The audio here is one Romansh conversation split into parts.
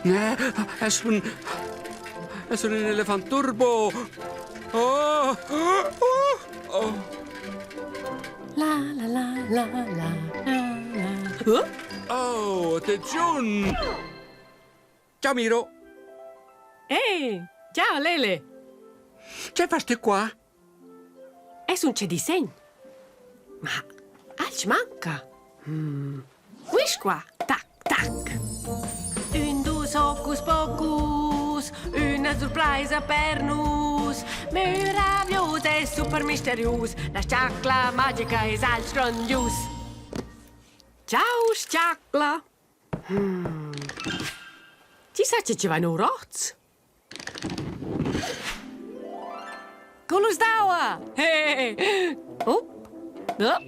Ne, es un... Es un elefant turbo! Oh! Oh! Oh! La la la la la la la. Oh? Oh, attenziun! Ciao Miro! Ehi, ciao Lele! Che fas ti qua? Es un che disegn. Ma alch manca. Mm. Quist qua, tac, tac. Ün dus hocus pocus, üna surpraisa per nus. Meraviglius e super misterius, la sciacla magica es alch grandius. Ciao, sciacla! Mm. Chi sa che ci van oroz? Culus d'aua! Hey! Up! Up!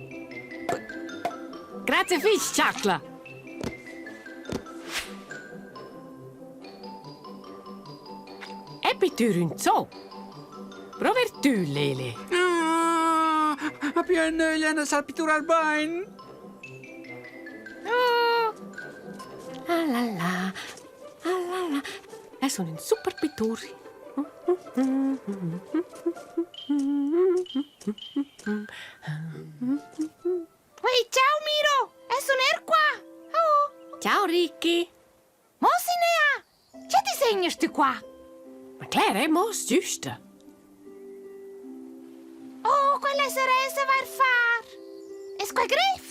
Grazie fich, Chacla! E pitür ün zoo. Prover tü, Lele. Ah, ma più è nöglia na sa pitturar bain. Ah. La la la. Ah la la. Es un super pittur. Uei, ciao Miro! Es un er qua! Oh! Ciao Ricky! Mo Sinea! Che disegnas tu qua? Ma cler, eh, mos, giusta. Oh, quella seresa va er far! Es qua grev?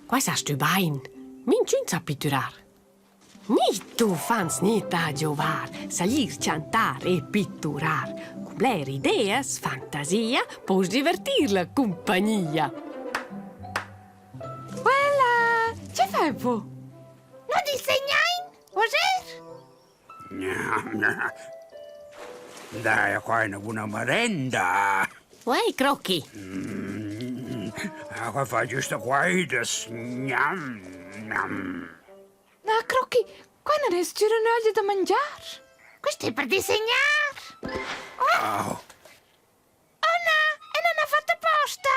Qua sast tu bain. Minchün sa pitturar. Ni tu fans ni da giovar, saglir, chantar e pitturar. Cun bler ideas, fantasia, post divertir la cumpagnia. Quella! Che fai po? No disegnain, Roger? Dai, qua è una buona merenda. Uei, Crocchi. Mm, qua fa giusto quaidas. Gnam, gnam. Na, Crocchi, qua non es giura nöglia da mangiar. Questo è per disegnar. Oh. Oh na, e non ha fatto apposta.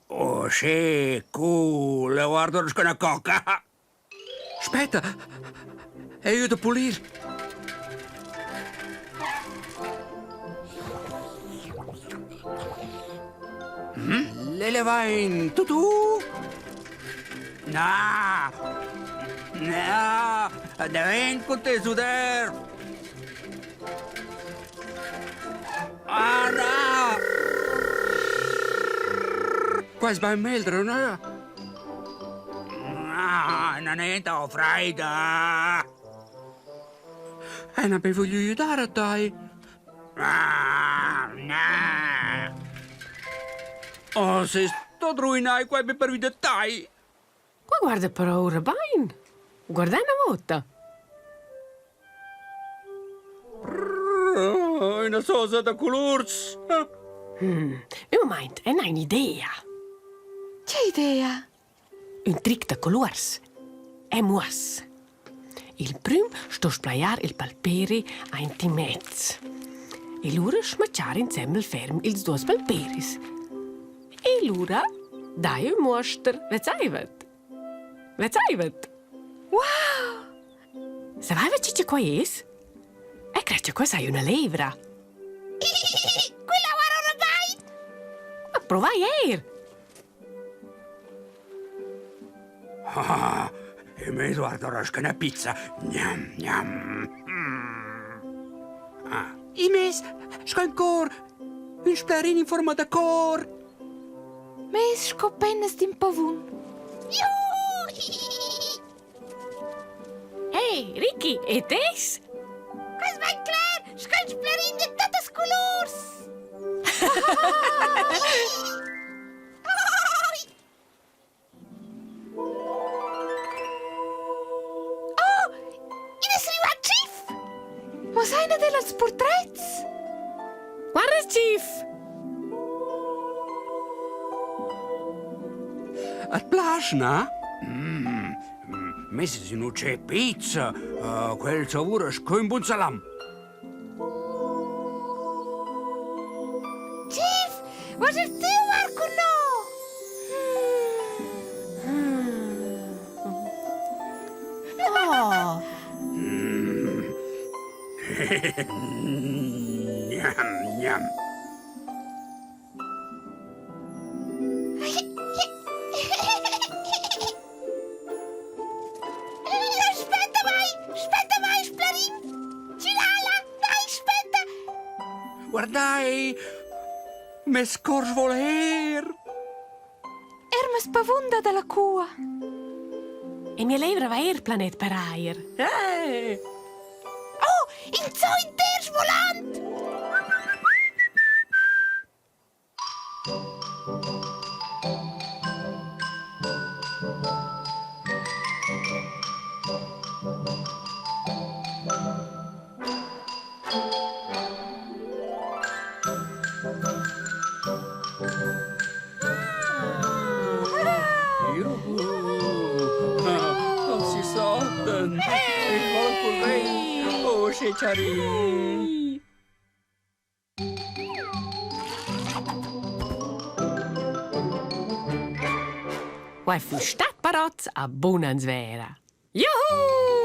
Oh, sì, cool, guarda una cocca. Aspetta, è io da pulir. Mm? Lele va in tutù. Na! Na! Ven con te, Suder! Ah, na! Qua es bain meglder, na? Ah, non è freida! E non mi voglio aiutare a te! Ah, na! Oh, sei sto ruinai qua per pervi da tai! Qua guarda però ora bain. Guarda una volta. Una sosa da colurs! Mm, ün mumaint, eu n'ha ün'idea. Che idea? Ün tric da colurs. E muoss. Il prüm sto splajar il palperi aint immez. E lura schmatschar insembel ferm ils duos palperis. E lura dai ün muoster, vezzaivat? Vezzaivat? Wow! Savaiva chi cha quai es? E crei cha quai saja üna levra. Quella guarda bain! Ma provai eir! Ah, e me guarda una pizza. Gnam, gnam. Mm. Ah. I mes, sco ün cor, ün splerin in forma da cor. Mes sco pennas d'in pavun. Juhu! Hey, Ricky, e tes? Quest va cler, sco ün splerin de tuttas colurs. Oh, in es rivat Chief! Ma sai na dels portrets? Guarda, Chief! At plasch, na? Mm, mes es ün utschè pizza. Uh, quel savura sco ün bun salam. Chief, was ist tiu Marco no? Oh. Gnam, gnam. Aspetta mai! Aspetta mai, Splarin! Girala! Dai, aspetta! Guardai! Mes cor svoler! Er ma spavunda dalla cua. E mia leivra va eir planet per aer. Eh! Oh, in zoo inter svolant! Juhu! Oh, si sotten! Il vola cul vent! Oh, che charin! Quai füss stat parots a buna svera. Juhu!